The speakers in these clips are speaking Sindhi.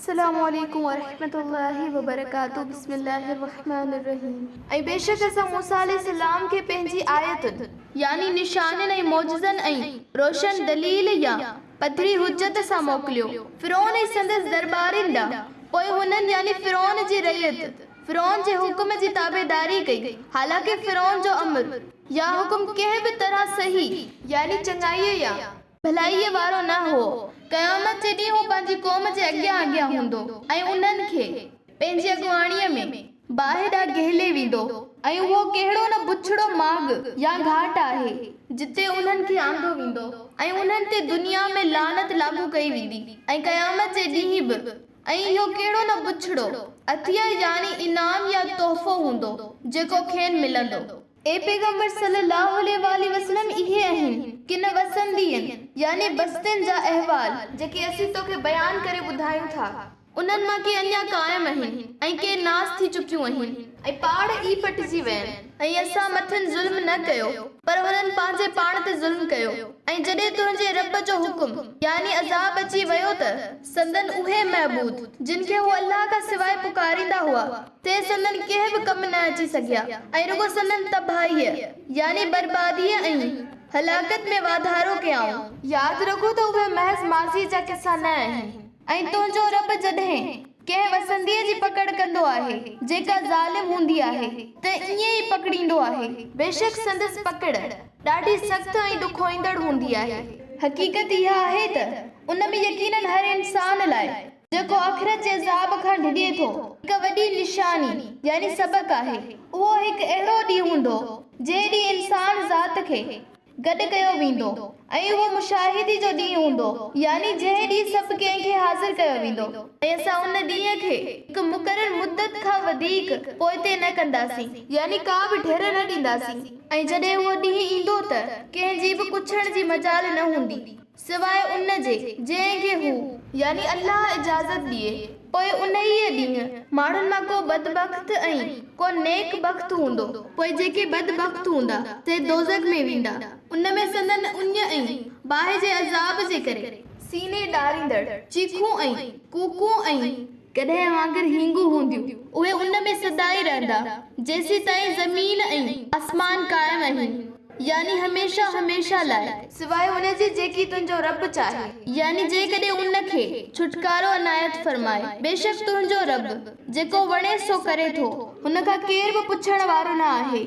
السلام عليڪم ورحمة الله وبرڪاته بسم الله الرحمٰن الرحيم ۽ بيشڪ اسان موسيٰ عليه السلام کي پنهنجي آيتن، يعني نشانين ۽ معجزن ۽ روشن دليل يا پڌري حجت سان موڪليو فرعون ۽ سندس درٻارين ڏانهن، پوء هنن، يعني فرعون جي رعيت، فرعون جي حڪم جي تابعداري ڪئي، حالانڪه فرعون جو امر يا حڪم ڪنهن به طرح صحيح، يعني چڱائيء يا. ڀلائيء وارو نه هو. قيامت جي ڏينهن هو پنهنجي قوم جي اڳيان اڳيان هوندو ۽ انهن کي، پنهنجي اڳواڻيء ۾، باهه ڏانهن گهلي ويندو ۽ اهو ڪهڙو نه بڇڙو ماڳ يا گهاٽ آهي، جتي انهن کي آندو ويندو ۽ انهن تي دنيا ۾ لعنت لاڳو ڪئي ويندي ۽ قيامت جي ڏينهن به ۽ اهو ڪهڙو نه بڇڙو عطيه يعني انعام يا تحفو هوندو، جيڪو کين ملندو. اي پيغمبر صلّي اللّٰه عليه واٰله وسلّم اهي آهن ڪن وسندين يعني بستين جا احوال، جيڪي اسين توکي بيان ڪري ٻڌايون ٿا، انهن مان ڪي اڃا قائم آهن ۽ ڪي ناس ٿي چڪيون آهن ۽ پاڙ ئي پٽجي وين ۽ اسان مٿن ظلم نه ڪيو پر هنن پنهنجي پاڻ تي ظلم ڪيو ۽ جڏهن تنهنجي رب جو حڪم يعني عذاب اچي ويو ته سندن اهي معبود جن کي هو الله کان سواء پڪاريندا هئا سي سندن ڪنهن به ڪم نه اچي سگهيا ۽ رڳو سندن تباهيء يعني برباديء ۽ هلاڪت ۾ واڌارو ڪيائون. ياد رکو ته اهي محض ماضيء جا قصا نه آهن ۽ تنهنجو رب جڏهن ڪنهن وسنديء جي پڪڙ ڪندو آهي جيڪا ظالم هوندي آهي ته ائين ئي پڪڙيندو آهي، بيشڪ سندس پڪڙ ڏاڍي سخت ۽ ڏکوئيندڙ هوندي آهي. حقيقت اها آهي ته ان ۾ يقيناً هر انسان لاء جيڪو آخرت جي عذاب کان ڊڄي ٿو، هڪ وڏي نشاني يعني سبق آهي. اهو هڪ اهڙو ڏينهن هوندو، جنهن ڏينهن انسان ذات کي گڏ ڪيو ويندو ۽ اهو مشاهدي جو ڏينهن هوندو، يعني جنهن ڏينهن سڀ ڪنهن کي حاضر ڪيو ويندو ۽ اسان ان ڏينهن کي هڪ مقرر مدت کان وڌيڪ پوئتي نه ڪنداسين، يعني ڪا به ڍر نه ڏينداسين ۽ جڏهن اهو ڏينهن ايندو ته ڪنهن جي به ڪڇڻ جي مجال نه هوندي. سواء ان جي، جنهن کي هو، يعني الله، اجازت ڏئي. پوء انهيء ڏينهن ماڻهن مان ڪو بدبخت ۽ ڪو نيڪ بخت هوندو. پوء جيڪي بدبخت هوندا، سي دوزخ ۾ ويندا، ان ۾ سندن اڃ ۽ باهه جي عذاب جي ڪري سيني ڏاريندڙ چيخون ۽ ڪوڪون ۽ گڏهه وانگر هينگون هونديون، اهي ان ۾ سدائين رهندا، جيسيتائين زمين ۽ آسمان قائم آهن، يعني هميشه هميشه لاء. سواء ان جي جيڪي تنهنجو رب چاهي. يعني جيڪڏهن ان کي ڇوٽڪارو عنايت فرمائي. بيشڪ تنهنجو رب جيڪو وڻيس سو ڪري ٿو، هن کان ڪير به پڇڻ وارو نه آهي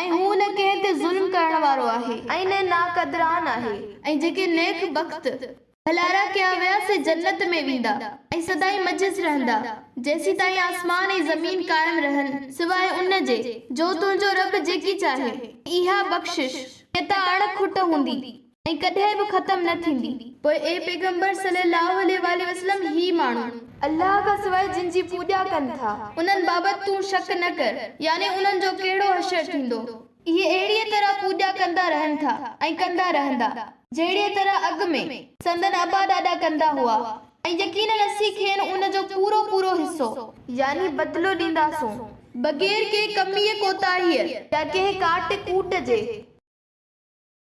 ۽ هو نه ڪنهن تي ظلم ڪرڻ وارو آهي. ۽ نه ناقدران آهي. ۽ جيڪي نيڪ بخت ڀلارا ڪيا ويا سي جنت ۾ ويندا ۽ سدائين منجهس رهندا، جيسيتائين آسمان ۽ زمين قائم رهن، سواء ان جي، جو تنهنجو رب جيڪي چاهي. اها بخشش عطا اڻ کٽ هوندي ۽ ڪڏهن به ختم نه ٿيندي. پوء اي پيغمبر صلّي اللّٰه عليه واٰله وسلّم هي ماڻهو. الله کان سواء جن جي پوڄا ڪن ٿا. انهن بابت تون شڪ نه ڪر، يعني انهن جو ڪهڙو حشر ٿيندو. اهي اهڙيء طرح پوڄا ڪندا رهن ٿا ۽ ڪندا رهندا، جهڙيء طرح اڳ ۾ سندن ابا ڏاڏا ڪندا هئا ۽ يقيناً اسين کين ان جو پورو پورو حصو، يعني بدلو، ڏينداسون، بغير ڪنهن ڪميء ڪوتاهيء يا ڪنهن ڪاٽ ڪوٽ جي.